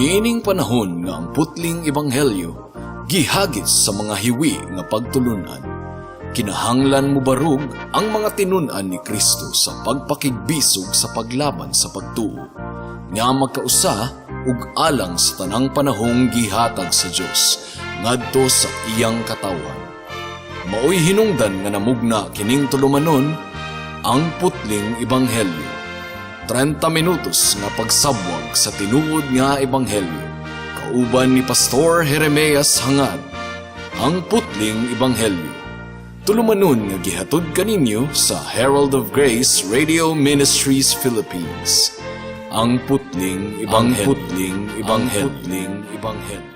Niining panahon nga ang putling ebanghelyo gihagis sa mga hiwi nga pagtulunan, kinahanglan mobarog ang mga tinun-an ni Kristo sa pagpakigbisog sa paglaban sa pagtuo nga magkausa ug alang sa tanang panahong gihatag sa Dios ngadto sa iyang katawhan. Maoy hinungdan nga namugna kining tulumanon, Ang Putling Ebanghelyo. 30 minutos nga pagsabwag sa tinuod nga ebanghelyo. Kauban ni Pastor Jeremias Hangad. Ang Putling Ebanghelyo. Tulumanon nga gihatod kaninyo sa Herald of Grace Radio Ministries Philippines. Ang Putling Ebanghelyo. Ang Putling Ebanghelyo. Ang Putling Ebanghelyo.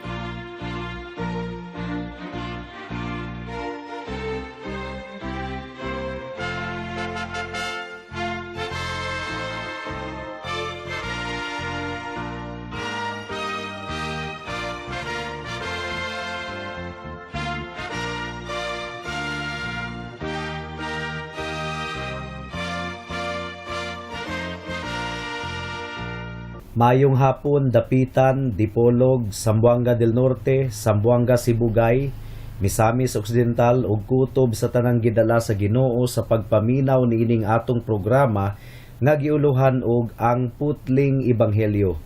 Mayong hapon, Dapitan, Dipolog, Zamboanga del Norte, Zamboanga Sibugay, Misamis Occidental ug kutob sa tanang gidala sa Ginoo sa pagpaminaw niining atong programa nga giuluhan og Ang Putling Ebanghelyo.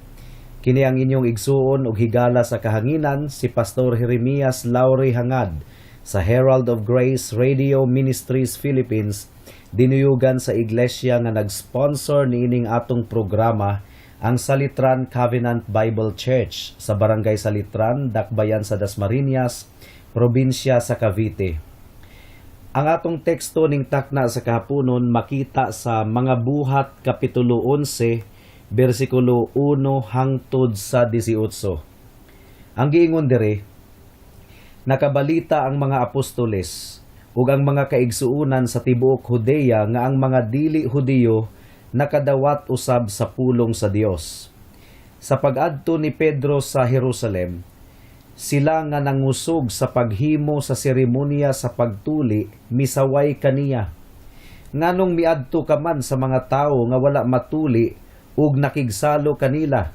Kini ang inyong igsuon ug higala sa kahanginan, si Pastor Jeremias Laure Hangad sa Herald of Grace Radio Ministries Philippines, dinuyugan sa iglesia nga nag-sponsor niining atong programa, ang Salitran Covenant Bible Church sa Barangay Salitran, Dakbayan sa Dasmariñas, probinsya sa Cavite. Ang atong teksto ning takna sa kahaponon makita sa Mga Buhat Kapitulo 11, bersikulo 1 hangtod sa 18. Ang giingon diri, nakabalita ang mga apostoles ug ang mga kaigsuonan sa tibuok Judea nga ang mga dili Hudiyo nakadawat usab sa pulong sa Dios. Sa pag-adto ni Pedro sa Jerusalem, sila nga nangusog sa paghimo sa seremonya sa pagtuli misaway kaniya. "Nganong miadto ka man sa mga tawo nga wala matuli ug nakigsalo kanila?"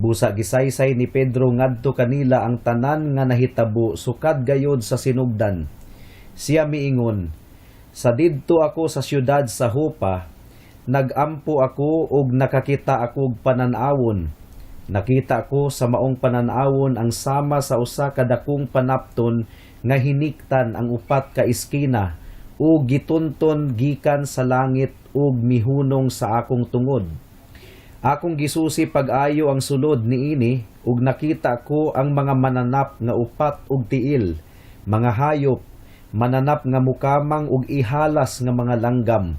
Busa gisaysay ni Pedro ngadto kanila ang tanan nga nahitabo sukad gayod sa sinugdan. Siya miingon, "Sa didto ako sa syudad sa Jopa, nagampo ako ug nakakita ako og panan-awon. Nakita ko sa maong panan-awon ang sama sa usa ka dakong panapton nga hiniktan ang upat ka iskina ug gitunton gikan sa langit ug mihunong sa akong tungod. Akong gisusi pag-ayo ang sulod niini ug nakita ko ang mga mananap nga upat og tiil, mga hayop, mananap nga mukamang ug ihalas nga mga langgam.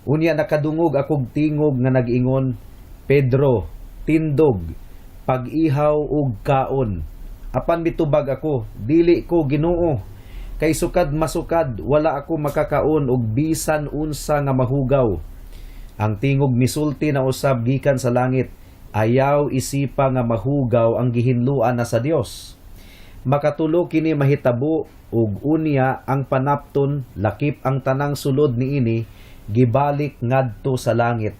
Unya nakadungog akog tingog nga nag-ingon, 'Pedro, tindog, pag-ihaw ug kaon.' Apan mitubag ako, 'Dili ko, Ginoo, kay sukad masukad wala ako makakaon og bisan unsa nga mahugaw.' Ang tingog misulti na usab gikan sa langit, 'Ayaw isipa nga mahugaw ang gihinloan na sa Dios.' Makatulo kini mahitabo ug unya ang panapton lakip ang tanang sulod niini gibalik ngadto sa langit.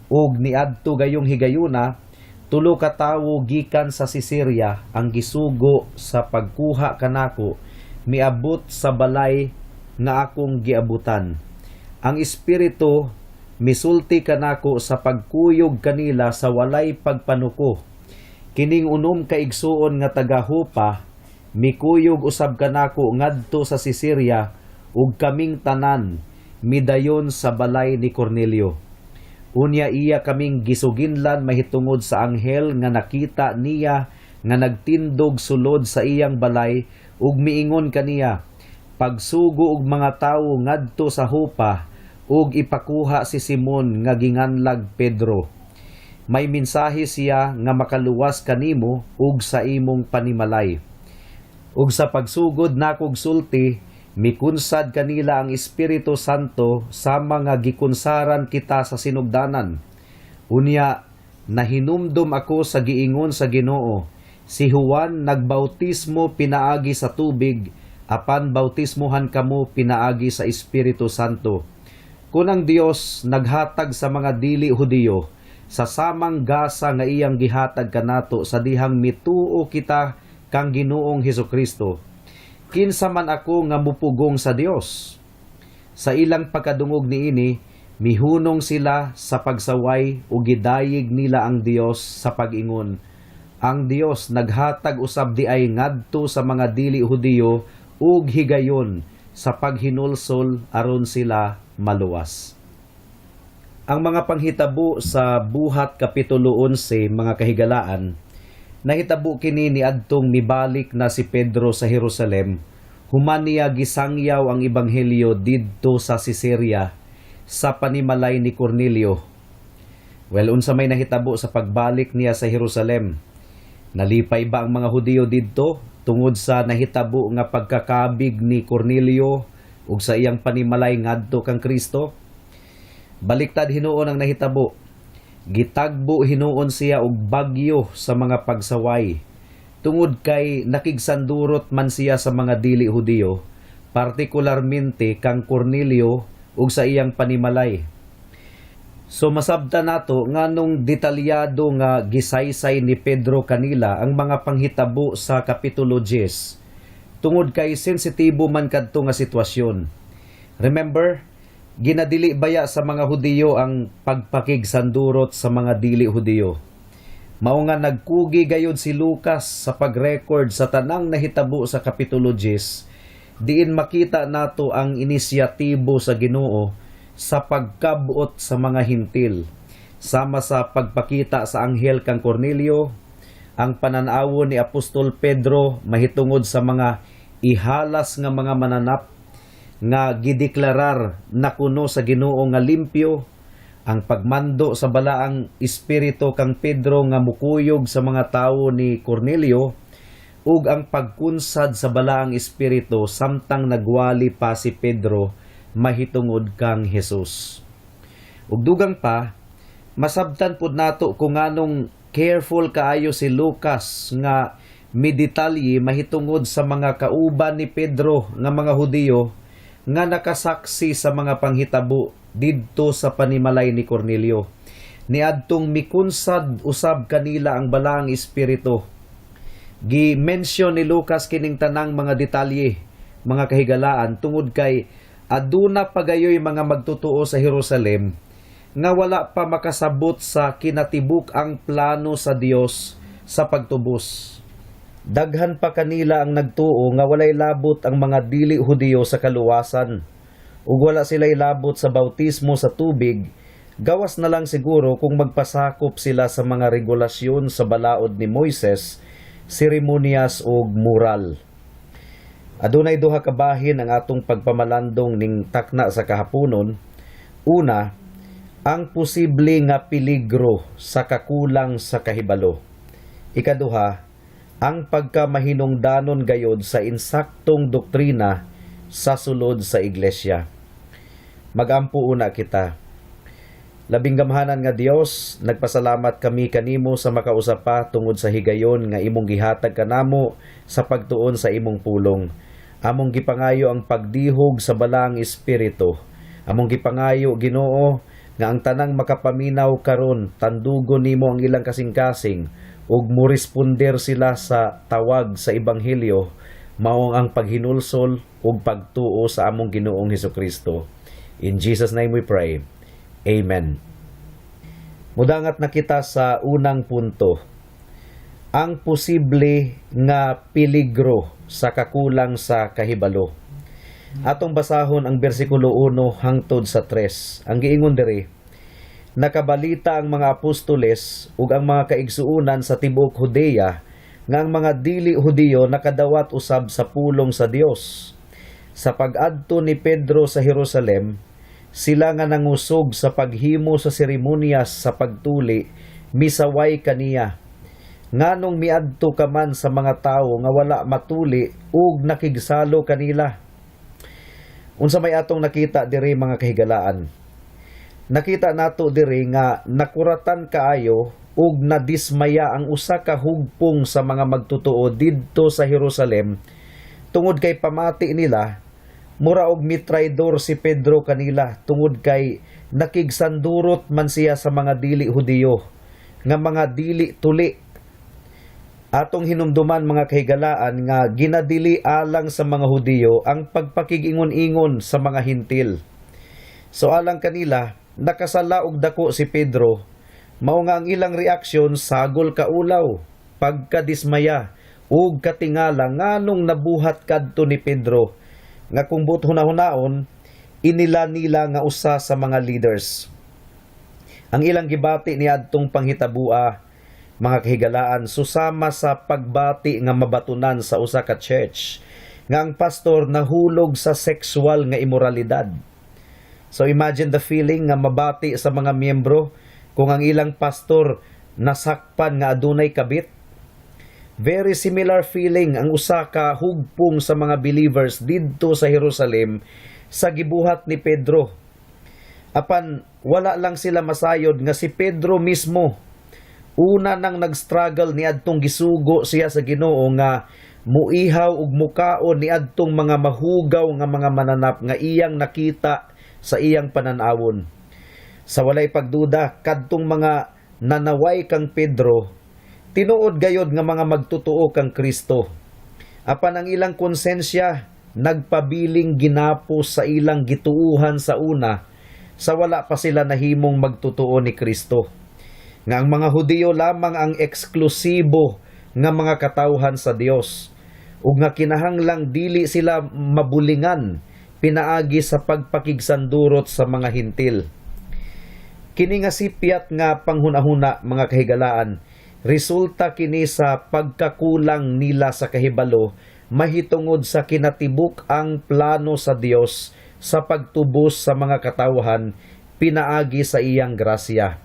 Ug niadto gayong higayuna, tulo ka tawo gikan sa Cesarea ang gisugo sa pagkuha kanako miabot sa balay nga akong giabutan. Ang Espiritu misulti kanako sa pagkuyog kanila sa walay pagpanuko. Kining 6 ka igsuon nga taga Jopa mikuyog usab kanako ngadto sa Cesarea ug kaming tanan midayon sa balay ni Cornelio. Unya iya kaming gisuginlan mahitungod sa anghel nga nakita niya nga nagtindog sulod sa iyang balay ug miingon kaniya, 'Pagsugo og mga tawo ngadto sa Jopa ug ipakuha si Simon nga ginganlag Pedro. May mensahe siya nga makaluwas kanimo ug sa imong panimalay.' Ug sa pagsugod nakog sulti, mikunsad kanila ang Espiritu Santo sama nga gikunsaran kita sa sinugdanan. Unya nahinumdum ako sa giingon sa Ginoo, 'Si Juan nagbautismo pinaagi sa tubig, apan bautismohan kamo pinaagi sa Espiritu Santo.' Kung ang Dios naghatag sa mga dili Hudiyo Sa samang gasa nga iyang gihatag kanato sa dihang mituo kita kang Ginoong Hesukristo, kinsa man ako nga mupugong sa Dios?" Sa ilang pagkadungog niini, mihunong sila sa pagsaway ug gidayeg nila ang Dios sa pag-ingon, "Ang Dios naghatag usab diay ngadto sa mga dili Hudiyo og higayon sa paghinulsol aron sila maluwas." Ang mga panghitabo sa Buhat Kapitulo 11, mga kahigalaan, nahitabo kini niadtong mibalik na si Pedro sa Jerusalem human niya gisangyaw ang ebanghelyo didto sa Caesarea sa panimalay ni Cornelio. Well, unsa may nahitabo sa pagbalik niya sa Jerusalem? Nalipay ba ang mga Hudiyo didto tungod sa nahitabo nga pagkakabig ni Cornelio ug sa iyang panimalay ngadto kang Kristo? Baliktad hinuon ang nahitabo. Gitagbo hinuon siya og bagyo sa mga pagsaway tungod kay nakigsandurot man siya sa mga dili Hudiyo, partikularmente kang Cornelio ug sa iyang panimalay. So masabta nato nganong detalyado nga gisaysay ni Pedro kanila ang mga panghitabo sa Kapitulo 10, tungod kay sensitibo man kadto nga sitwasyon. Remember, ginadili baya sa mga Hudiyo ang pagpakigsandurot sa mga dili Hudiyo. Mao nga nagkugi gayud si Lucas sa pag-record sa tanang nahitabo sa Kapitulo 10, diin makita nato ang inisyatibo sa Ginoo sa pagkabot sa mga Hintil, sama sa pagpakita sa anghel kang Cornelio, ang pananawon ni Apostol Pedro mahitungod sa mga ihalas nga mga mananap nga gideklarar na kuno sa Ginoo nga limpyo, ang pagmando sa Balaang Espiritu kang Pedro nga mukuyog sa mga tawo ni Cornelio, ug ang pagkunsad sa Balaang Espiritu samtang nagwali pa si Pedro mahitungod kang Jesus. Ug dugang pa, masabtan pud nato kung nganong careful kaayo si Lucas nga midetalye mahitungod sa mga kauban ni Pedro nga mga Hudiyo nga nakasaksi sa mga panghitabo didto sa panimalay ni Cornelio niadtong mikunsad usab kanila ang Balaang Espiritu. Gi-mention ni Lucas kining tanang mga detalye, mga kahigalaan, tungod kay aduna pagayoy mga magtotoo sa Jerusalem nga wala pa makasabot sa kinatibuk ang plano sa Dios sa pagtubos. Daghan pa kanila ang nagtuo nga walay labot ang mga dili Hudiyo sa kaluwasan ug wala sila'y labot sa bautismo sa tubig, gawas na lang siguro kung magpasakop sila sa mga regulasyon sa balaod ni Moises, seremonyas ug moral. Adunay duha ka bahin ang atong pagpamalandong ning takna sa kahaponon. Una, ang posible nga peligro sa kakulang sa kahibalo. Ikaduha, ang pagkamahinungdanon gayod sa insaktong doktrina sa sulod sa iglesia. Magampo una kita. Labing gamhanan nga Dios, nagpasalamat kami kanimo sa makausa pa tungod sa higayon nga imong gihatag kanamo sa pagtuon sa imong pulong. Among gipangayo ang pagdihog sa Balaang Espiritu. Among gipangayo, Ginoo, nga ang tanang makapaminaw karon, tandugon nimo ang ilang kasing-kasing ug moresponder sila sa tawag sa ebanghelyo, mao ang paghinulsol ug pagtuo sa among Ginoong Hesukristo. In Jesus' name we pray. Amen. Mudangat na kita sa unang punto. Ang posible nga peligro sa kakulang sa kahibalo. Atong basahon ang bersikulo 1 hangtod sa 3. Ang giingon diri, "Nakabalita ang mga apostoles ug ang mga kaigsuonan sa tibuok Judea nga ang mga dili Hudiyo nakadawat usab sa pulong sa Dios. Sa pag-adto ni Pedro sa Jerusalem, sila nga nangusog sa paghimo sa seremonyas sa pagtuli misaway kaniya, 'Nganong miadto ka man sa mga tawo nga wala matuli ug nakigsalo kanila?'" Unsa may atong nakita diri, mga kahigalaan? Nakita nato diri nga nakuratan kaayo ug nadismaya ang usa ka hugpong sa mga magtotoo didto sa Jerusalem tungod kay pamati nila Mura og mitraydor si Pedro kanila tungod kay nakigsandurot man siya sa mga dili Hudiyo nga mga dili tuli. Atong hinumduman, mga kahigalaan, nga ginadili alang sa mga Hudiyo ang pagpakig-ingon-ingon sa mga Hintil. So alang kanila, nakasala og dako si Pedro, mao nga ang ilang reaksyon sagol kaulaw, pagkadismaya ug katingala nganong nabuhat kadto ni Pedro nga kung buot hunahunaon inila nila nga usa sa mga leaders. Ang ilang gibati ni adtong panghitabua, mga kahigalaan, susama sa pagbati nga mabatunan sa usa ka church nga ang pastor nahulog sa sexual nga imoralidad. So imagine the feeling nga mabati sa mga miyembro kung ang ilang pastor nasakpan nga adunay kabit. Very similar feeling ang usa ka hugpong sa mga believers didto sa Jerusalem sa gibuhat ni Pedro. Apan wala lang sila masayod nga si Pedro mismo una nang nag-struggle niadtong gisugo siya sa Ginoo nga muihaw ug mukaon niadtong mga mahugaw nga mga mananap nga iyang nakita sa iyang pananawon. Sa walay pagduda, kadtong mga nanaway kang Pedro, tinuod gayod nga mga magtotoo kang Kristo. Apan ang ilang konsensya nagpabiling ginapos sa ilang gituuhan sa una sa wala pa sila nahimong magtotoo ni Kristo, nga ang mga Hudiyo lamang ang eksklusibo nga mga katawhan sa Dios ug nga kinahanglang dili sila mabulingan pinaagi sa pagpakigsandurot sa mga Hintil. Kini nga sipyat nga panghunahuna, mga kahigalaan, resulta kini sa pagkakulang nila sa kahibalo mahitungod sa kinatibuk ang plano sa Dios sa pagtubos sa mga katawhan pinaagi sa iyang grasya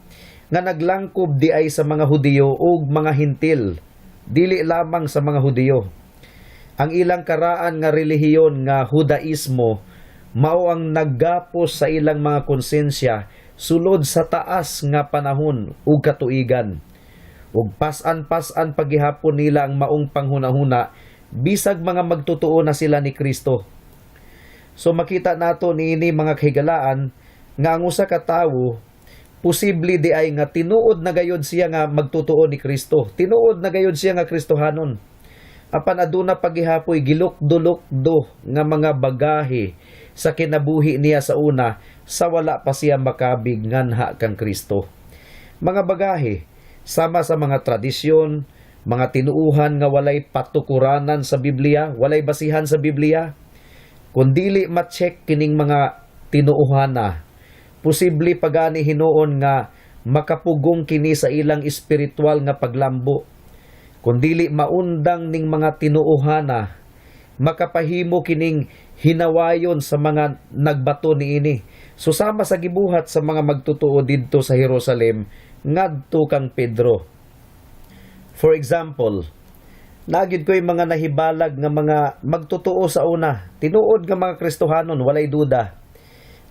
nga naglangkob di ay sa mga Hudiyo ug mga Hintil, dili lamang sa mga Hudiyo. Ang ilang karaan nga relihiyon nga Hudaismo mao ang naggapos sa ilang mga konsensya sulod sa taas nga panahon ug katuigan. Ug pas-an-pas-an pagihapon nila ang maong panghunahuna bisag mga magtotoo na sila ni Kristo. So makita nato niini, mga kahigalaan, nga ang usa ka tawo posible di ay nga tinuod na gayod siya nga magtotoo ni Kristo. Tinuod na gayod siya nga Kristohanon. Apan aduna pagihapoy gilukdo-lukdo nga mga bagahe sa kinabuhi niya sa una sa wala pa siya makabig nganha kang Kristo. Mga bagahe sama sa mga tradisyon, mga tinuuhan nga walay patukuranan sa Biblia, walay basihan sa Biblia. Kung dili ma-check kining mga tinuuhana, posible pagani hinuon nga makapugong kini sa ilang espiritual nga paglambo. Kung dili maundang ning mga tinuohana, makapahimo kining hinawayon sa mga nagbato niini. So sama sa gibuhat sa mga magtotoo didto sa Jerusalem ngadto kang Pedro. For example, naa gyud ko'y mga nahibalag nga mga magtotoo sa una, tinuod nga mga Kristohanon, walay duda,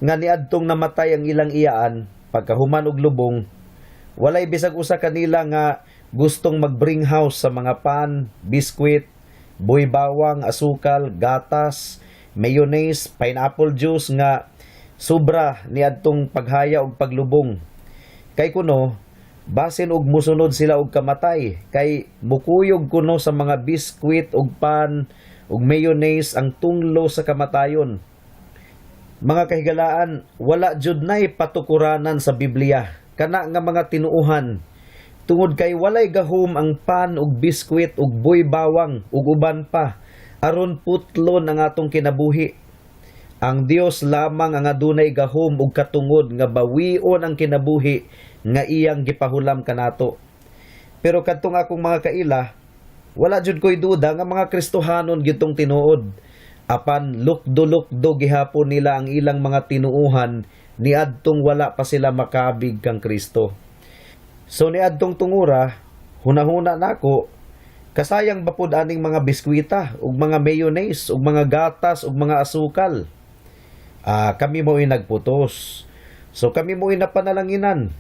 nga niadtong namatay ang ilang iyaan, pagkahuman og lubong, walay bisag usa kanila nga gustong mag-bring house sa mga pan, biskwit, buy bawang, asukal, gatas, mayonnaise, pineapple juice nga sobra niadtong paghaya og paglubong. Kay kuno basin og musunod sila og kamatay kay mukuyog kuno sa mga biskwit ug pan ug mayonnaise ang tunglo sa kamatayon. Mga kahigalaan, wala jud nay patukuranan sa Biblia kana nga mga tinuohan tungod kay walay gahom ang pan ug biskwit ug buy bawang ug uban pa aron putlon ang atong kinabuhi. Ang Dios lamang ang adunay gahom ug katungod nga bawion ang kinabuhi nga iyang gipahulam kanato. Pero kadtong akong mga kaila, wala jud ko'y duda nga mga Kristohanon gyud tong tinuod. Apan lukdo-lukdo gihapon nila ang ilang mga tinuuhan niadtong wala pa sila makabig kang Kristo. So niadtong tungura, hunahuna nako, kasayang ba pud aning mga biskwita ug mga mayonnaise ug mga gatas ug mga asukal? Ah, kami mo'y nagputos. So kami mo'y napanalanginan.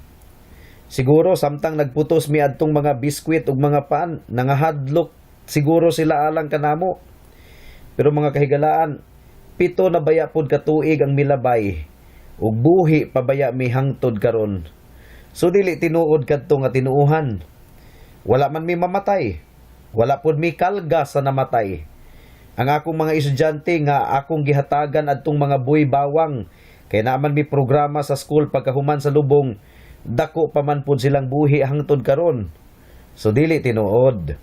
Siguro samtang nagputos mi adtong mga biskwit ug mga pan, nangahadlok siguro sila alang kanamo. Pero mga kahigalaan, 7 na baya pod ka tuig ang milabay ug buhi pa baya mi hangtod karon? So dili tinuod kadto nga tinuohan. Wala man mi mamatay. Wala pod mi kalga sa namatay. Ang akong mga estudyante nga akong gihatagan adtong mga buy bawang kay naa man mi programa sa school pagkahuman sa lubong, dako pa man pud silang buhi hangtod karon. So dili tinuod.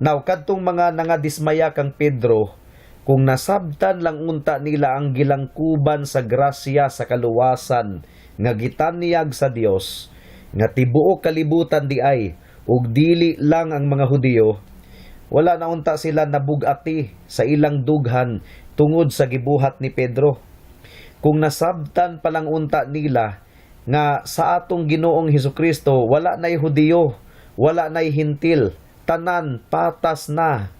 Now, kadtong mga nangadismaya kang Pedro, kung nasabtan lang unta nila ang gilangkuban sa grasya sa kaluwasan nga gitanyag sa Dios nga tibuok kalibutan diay ug dili lang ang mga Hudiyo, wala na unta sila nabugati sa ilang dughan tungod sa gibuhat ni Pedro. Kung nasabtan pa lang unta nila nga sa atong Ginoong Hesukristo wala na'y Hudiyo, wala na'y Hintil, tanan patas na.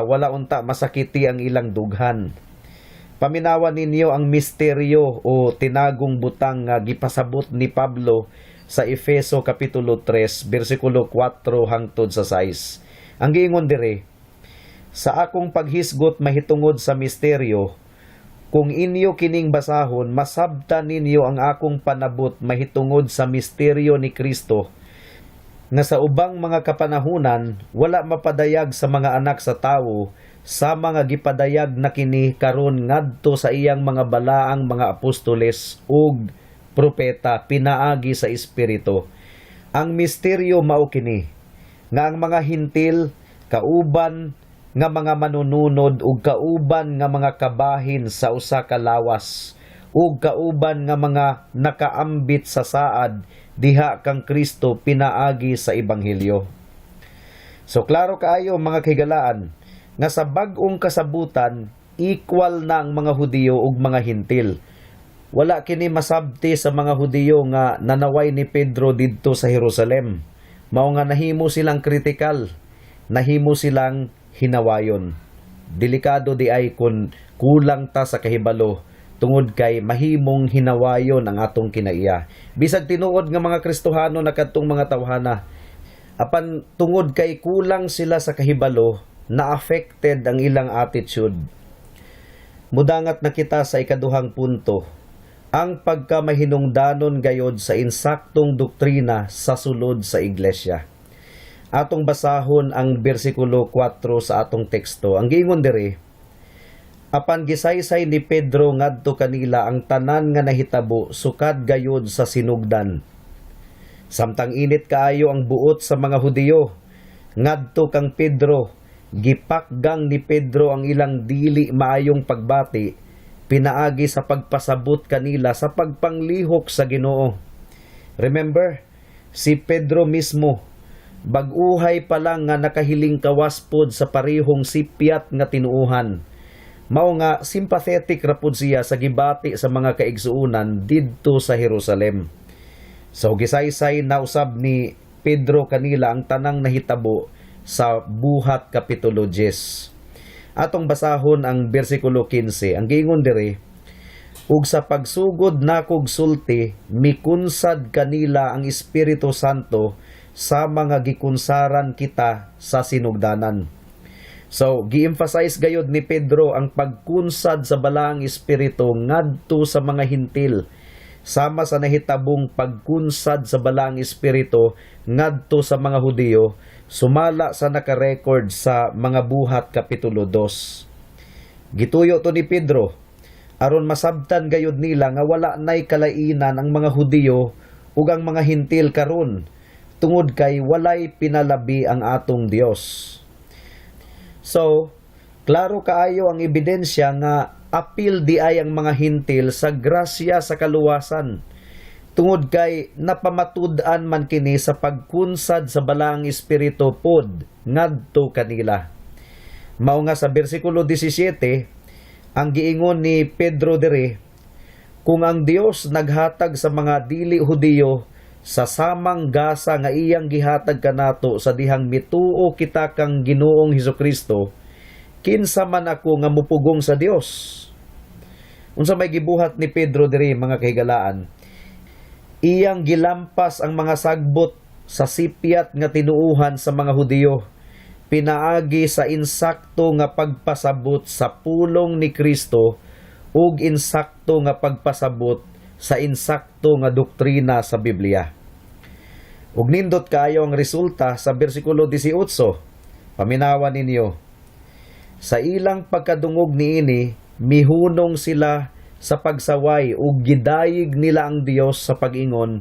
Wala unta masakiti ang ilang dughan. Paminawa ninyo ang misteryo o tinagong butang nga gipasabot ni Pablo sa Efeso kapitulo 3 bersikulo 4 hangtod sa 6. Ang giingon dire, "Sa akong paghisgot mahitungod sa misteryo, kung inyo kining basahon, masabtan ninyo ang akong panabot mahitungod sa misteryo ni Kristo, nga sa ubang mga kapanahunan wala mapadayag sa mga anak sa tawo, sa mga gipadayag na kini karon ngadto sa iyang mga balaang mga apostoles ug propeta pinaagi sa Espiritu. Ang misteryo mao kini, nga ang mga Hintil kauban nga mga manununod ug kauban nga mga kabahin sa usa ka lawas ug kauban nga mga nakaambit sa saad diha kang Kristo pinaagi sa ebanghelyo." So klaro kaayo, mga kahigalaan, nga sa bag-ong kasabutan equal na ang mga Hudiyo ug mga Hintil. Wala kini masabti sa mga Hudiyo nga nanaway ni Pedro didto sa Jerusalem. Mao nga nahimo silang kritikal, nahimo silang hinawayon. Delikado diay kun kulang ta sa kahibalo tungod kay mahimong hinawayon ang atong kinaiya. Bisag tinuod nga mga Kristohano na kadtong mga tawhana, apan tungod kay kulang sila sa kahibalo, na affected ang ilang attitude. Mudangat na kita sa ikaduhang punto, ang pagkamahinungdanon gayod sa insaktong doktrina sa sulod sa iglesia. Atong basahon ang bersikulo 4 sa atong teksto. Ang giingon diri, "Apan gisaysay ni Pedro ngadto kanila ang tanan nga nahitabo sukad gayod sa sinugdan." Samtang init kaayo ang buot sa mga Hudiyo ngadto kang Pedro, gipakgang ni Pedro ang ilang dili maayong pagbati pinaagi sa pagpasabot kanila sa pagpanglihok sa Ginoo. Remember, si Pedro mismo bag-uhay pa lang nga nakahiling kawas pod sa parehong sipyat nga tinuohan. Mao nga sympathetic ra pud siya sa gibati sa mga kaigsuonan didto sa Jerusalem. So gisaysay na usab ni Pedro kanila ang tanang nahitabo sa Buhat kapitulo 10. Atong basahon ang bersikulo 15. Ang giingon diri, "Ug sa pagsugod nakog sulti, mikunsad kanila ang Espiritu Santo sa mga gikunsaran kita sa sinugdanan." So, gi-emphasize gayod ni Pedro ang pagkunsad sa Balaang Espiritu ngadto sa mga Hintil sama sa nahitabong pagkunsad sa Balaang Espiritu ngadto sa mga Hudiyo sumala sa naka-record sa mga Buhat kapitulo 2. Gituyo to ni Pedro aron masabtan gayud nila nga wala nay kalainan ang mga Hudiyo ug ang mga Hintil karon tungod kay walay pinalabi ang atong Dios. So, klaro kaayo ang ebidensya nga apil diay ang mga Hintil sa grasya sa kaluwasan. Tungod kay napamatud-an man kini sa pagkunsad sa Balaang Espiritu pod ngadto kanila. Mao nga sa bersikulo 17, ang giingon ni Pedro diri, "Kung ang Dios naghatag sa mga dili Hudiyo sa samang gasa nga iyang gihatag kanato sa dihang mituo kita kang Ginoong Hesukristo, kinsa man ako nga mupugong sa Dios?" Unsa may gibuhat ni Pedro diri, mga kahigalaan? Iyang gilampas ang mga sagbot sa sipyat nga tinuuhan sa mga Hudiyo. Pinaagi sa insakto nga pagpasabot sa pulong ni Kristo ug insakto nga pagpasabot sa insakto nga doktrina sa Biblia. Ug nindot kaayo ang resulta sa bersikulo 18. Paminawa ninyo. Sa ilang pagkadungog niini, mihunong sila sa pagsaway ug gidayeg nila ang Dios sa pag-ingon,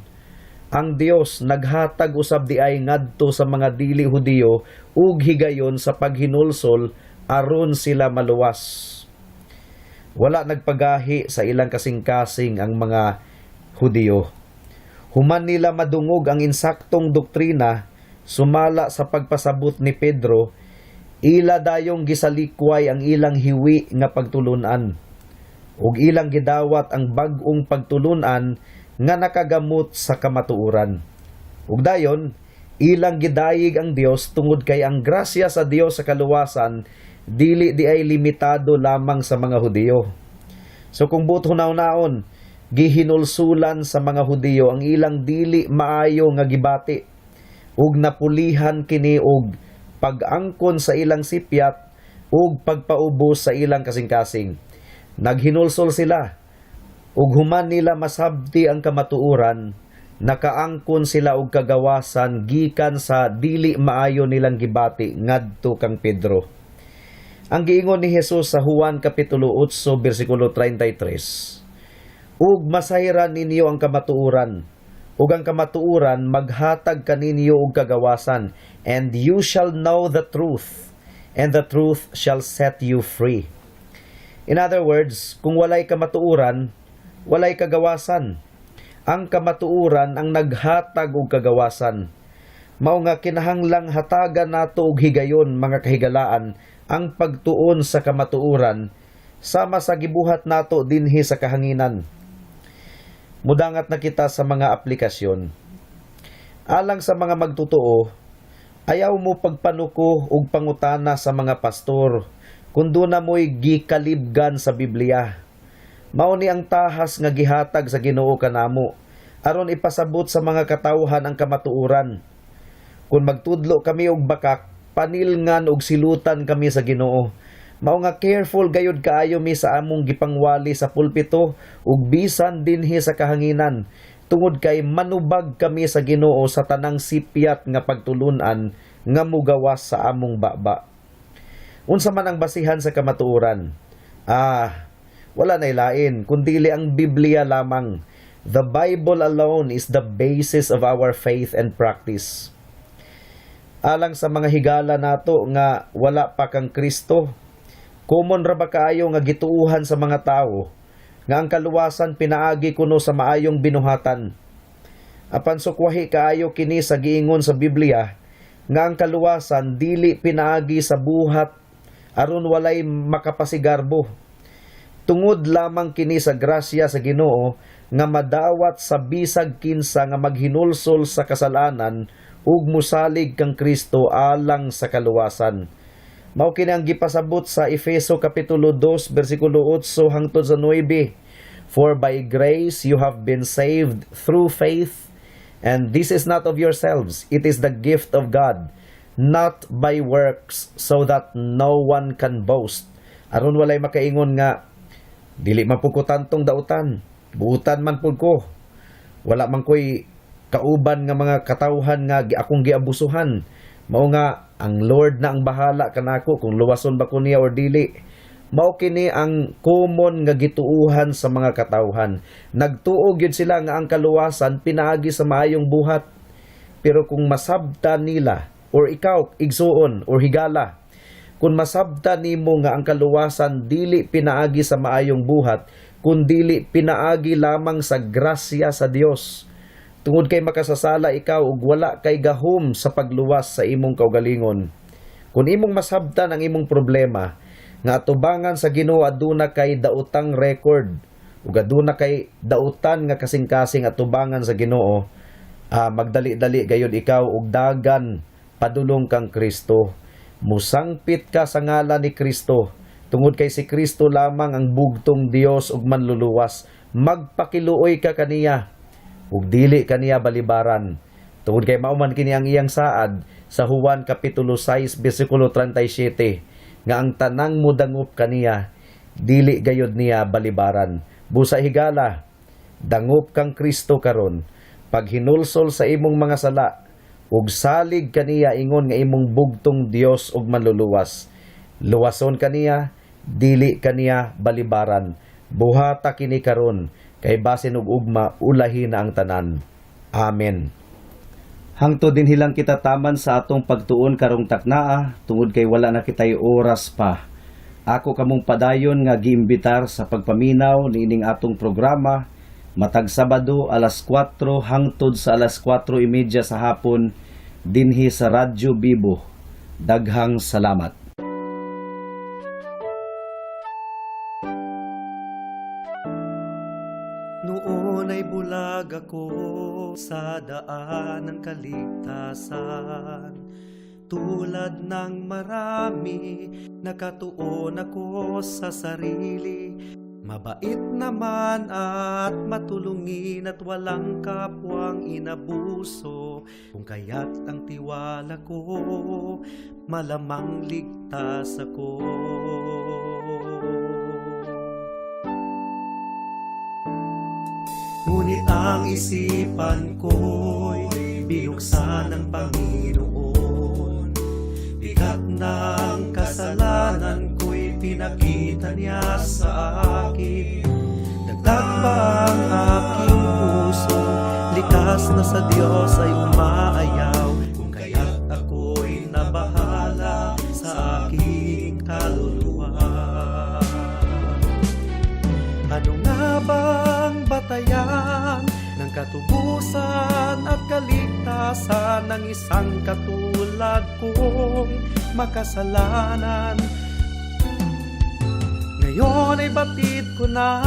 "Ang Dios naghatag usab diay ngadto sa mga dili Hudiyo og higayon sa paghinulsol aron sila maluwas." Wala nagpagahi sa ilang kasing-kasing ang mga Hudiyo. Human nila madungog ang insaktong doktrina sumala sa pagpasabot ni Pedro, ila dayong gisalikway ang ilang hiwi nga pagtulunan ug ilang gidawat ang bag-ong pagtulunan nga nakagamot sa kamatuoran. Ug dayon, ilang gidayeg ang Dios tungod kay ang grasya sa Dios sa kaluwasan dili diay limitado lamang sa mga Hudiyo. So kung buot hunahunaon, gihinulsulan sa mga Hudiyo ang ilang dili maayo nga gibati ug napulihan kini og pag-angkon sa ilang sipyat ug pagpaubos sa ilang kasing-kasing. Naghinulsol sila ug human nila masabti ang kamatuoran, nakaangkon sila og kagawasan gikan sa dili maayo nilang gibati ngadto kang Pedro. Ang giingon ni Jesus sa Juan kapitulo 8 bersikulo 33, "Ug masayran ninyo ang kamatuoran, ug ang kamatuoran maghatag kaninyo og kagawasan, and you shall know the truth, and the truth shall set you free." In other words, kung walay kamatuoran, walay kagawasan. Ang kamatuoran ang naghatag og kagawasan. Mao nga kinahanglang hatagan nato og higayon, mga kahigalaan, ang pagtuon sa kamatuoran sama sa gibuhat nato dinhi sa kahanginan. Mudangat na kita sa mga aplikasyon. Alang sa mga magtotoo, ayaw mo pagpanuko og pangutana sa mga pastor kung duna mo'y gikalibgan sa Biblia. Mao ni ang tahas nga gihatag sa Ginoo kanamo aron ipasabot sa mga katawhan ang kamatuoran. Kung magtudlo kami og bakak, panilngan og silutan kami sa Ginoo. Mao nga careful gayud kaayo mi sa among gipangwali sa pulpito ug bisan dinhi sa kahanginan tungod kay manubag kami sa Ginoo sa tanang sipyat nga pagtulunan nga mugawas sa among baba. Unsa man ang basihan sa kamatuoran? Wala na lain kundili ang Biblia lamang. The Bible alone is the basis of our faith and practice. Alang sa mga higala nato nga wala pa kang Kristo, common ra ba kaayo nga gituuhan sa mga tawo nga ang kaluwasan pinaagi kuno sa maayong binuhatan? Apan sukwahi kaayo kini sa giingon sa Biblia nga ang kaluwasan dili pinaagi sa buhat aron walay makapasigarbo. Tungod lamang kini sa grasya sa Ginoo nga madawat sa bisag kinsa nga maghinulsol sa kasalanan ug musalig kang Kristo alang sa kaluwasan. Mao kini ang gipasabot sa Efeso kapitulo 2 bersikulo 8 hangtod sa 9. "For by grace you have been saved through faith, and this is not of yourselves, it is the gift of God, not by works, so that no one can boast." Aron walay makaingon nga dili man pud ko tantong dautan, buutan man pud ko. Wala man ko'y kauban nga mga katawhan nga akong giabusuhan. Mao nga ang Lord na ang bahala kanako kung luwason ba ko niya or dili. Mao kini ang common nga gituuhan sa mga katawhan. Nagtuo gyud sila nga ang kaluwasan pinaagi sa maayong buhat. Pero kung masabta nila or ikaw, igsuon or higala, kung masabta nimo nga ang kaluwasan dili pinaagi sa maayong buhat kundili pinaagi lamang sa grasya sa Dios tungod kay makasasala ikaw ug wala kay gahom sa pagluwas sa imong kaugalingon. Kung imong masabtan ang imong problema nga atubangan sa Ginoo aduna kay daotang record ug aduna kay dautan nga kasing-kasing atubangan sa Ginoo, magdali-dali gayud ikaw ug dagan padulong kang Kristo. Musangpit ka sa ngalan ni Kristo tungod kay si Kristo lamang ang bugtong Dios ug manluluwas. Magpakiluoy ka kaniya ug dili kaniya balibaran. Tungod kay mao man kini ang iyang saad sa Juan kapitulo 6 bersikulo 37 nga ang tanang mudangop kaniya dili gayod niya balibaran. Busa higala, dangop kang Kristo karon, paghinulsol sa imong mga sala ug salig kaniya ingon nga imong bugtong Dios ug manluluwas. Luwason kaniya, dili kaniya balibaran. Buhata kini karon kay basin og ugma ulahi na ang tanan. Amen. Hangtod dinhi lang kita taman sa atong pagtuon karong taknaa tungod kay wala na kitay oras pa. Ako kamong padayon nga giimbitar sa pagpaminaw niining atong programa matag Sabado alas 4 hangtod sa alas 4:30 sa hapon dinhi sa Radyo Bibo. Daghang salamat. Noon ay bulag ako sa daan ng kaligtasan. Tulad ng marami, nakatuon ako sa sarili. Mabait naman at matulungin at walang kapwang inabuso. Kung kaya't ang tiwala ko, malamang ligtas ako. Ngunit ang isipan ko'y binuksan ng Panginoon. Bigat ng kasalanan ko'y pinakita niya sa akin. Dagdag pa ang aking puso, likas na sa Diyos ay umaayaw. Kung kaya't ako'y nabahala sa aking kaluluwa. Ano nga bang batayan ng katubusan at kaligtasan ng isang katulad kong makasalanan? Ngayon ay batid ko na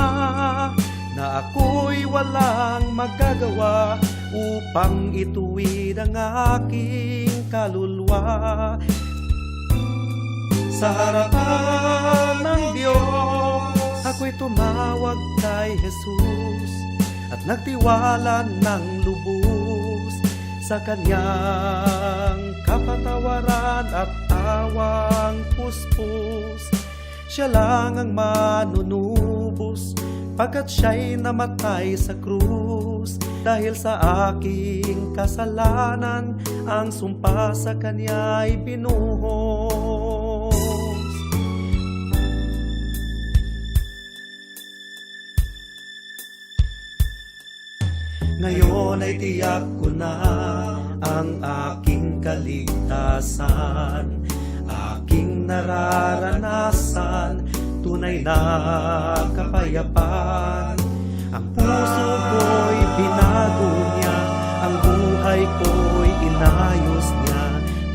na ako'y walang magagawa upang ituwid ang aking kaluluwa. Sa harapan ng Diyos, ako'y tumawag kay Jesus at nagtiwala ng lubos sa kanyang kapatawaran at awang puspos. Siya lang ang manunubos pagkat siya'y namatay sa krus. Dahil sa aking kasalanan, ang sumpa sa kanya'y binuhos. Ngayon ay tiyak ko na ang aking kaligtasan, aking nararanasan, tunay na kapayapaan. Ang puso ko'y binago niya, ang buhay ko'y inayos niya.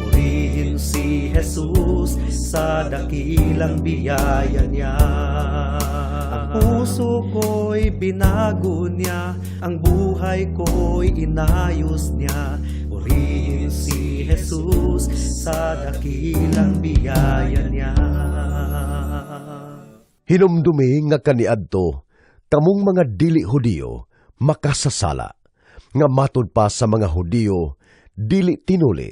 Purihin si Jesus sa dakilang biyaya niya. Ang puso ko'y binago niya, ang buhay ko'y inayos niya. Purihin si Jesus sa dakilang biyaya niya. Hinumdumi nga kaniadto, kamong mga dili Hudiyo, makasasala, nga matud pa sa mga Hudiyo, dili tinuli,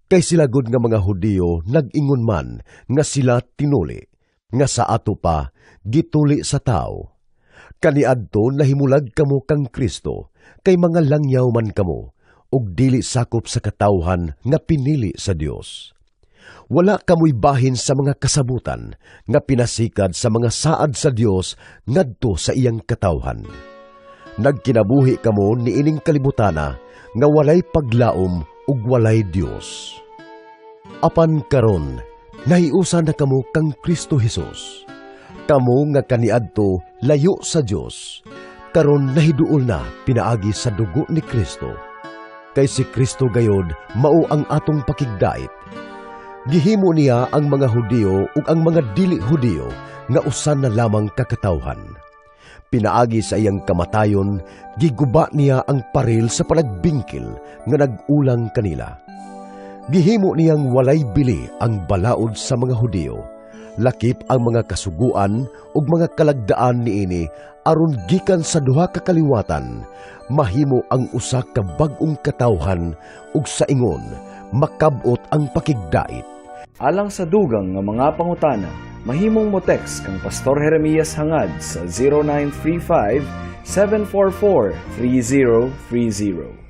kay sila gud nga mga Hudiyo nag-ingon man nga sila tinuli, nga sa ato pa gituli sa tao. Kaniadto nahimulag kamo kang Kristo, kay mga langyaw man kamo, ug dili sakop sa katawhan nga pinili sa Dios. Wala kamoy bahin sa mga kasabutan nga pinasikad sa mga saad sa Dios ngadto sa iyang katawhan. Nagkinabuhi kamo niining kalibutana nga walay paglaom ug walay Dios. Apan karon, nahiusa na kamo kang Kristo Hesus. Kamo nga kaniadto layo sa Dios, karon nahiduol na pinaagi sa dugo ni Kristo. Kay si Kristo gayod mao ang atong pakigdait. Gihimo niya ang mga Hudiyo ug ang mga dili Hudiyo nga usa na lamang kakatawhan. Pinaagi sa iyang kamatayon, giguba niya ang paril sa panagbingkil nga nag-ulang kanila. Gihimo niyang walay bili ang balaod sa mga Hudiyo. Lakip ang mga kasuguan ug mga kalagdaan niini aron gikan sa duha ka kaliwatan mahimo ang usa ka bag-ong katawhan ug sa ingon makab-ot ang pakigdait. Alang sa dugang nga mga pangutana, mahimong mo text kang Pastor Jeremias Hangad sa 0935 744 3030.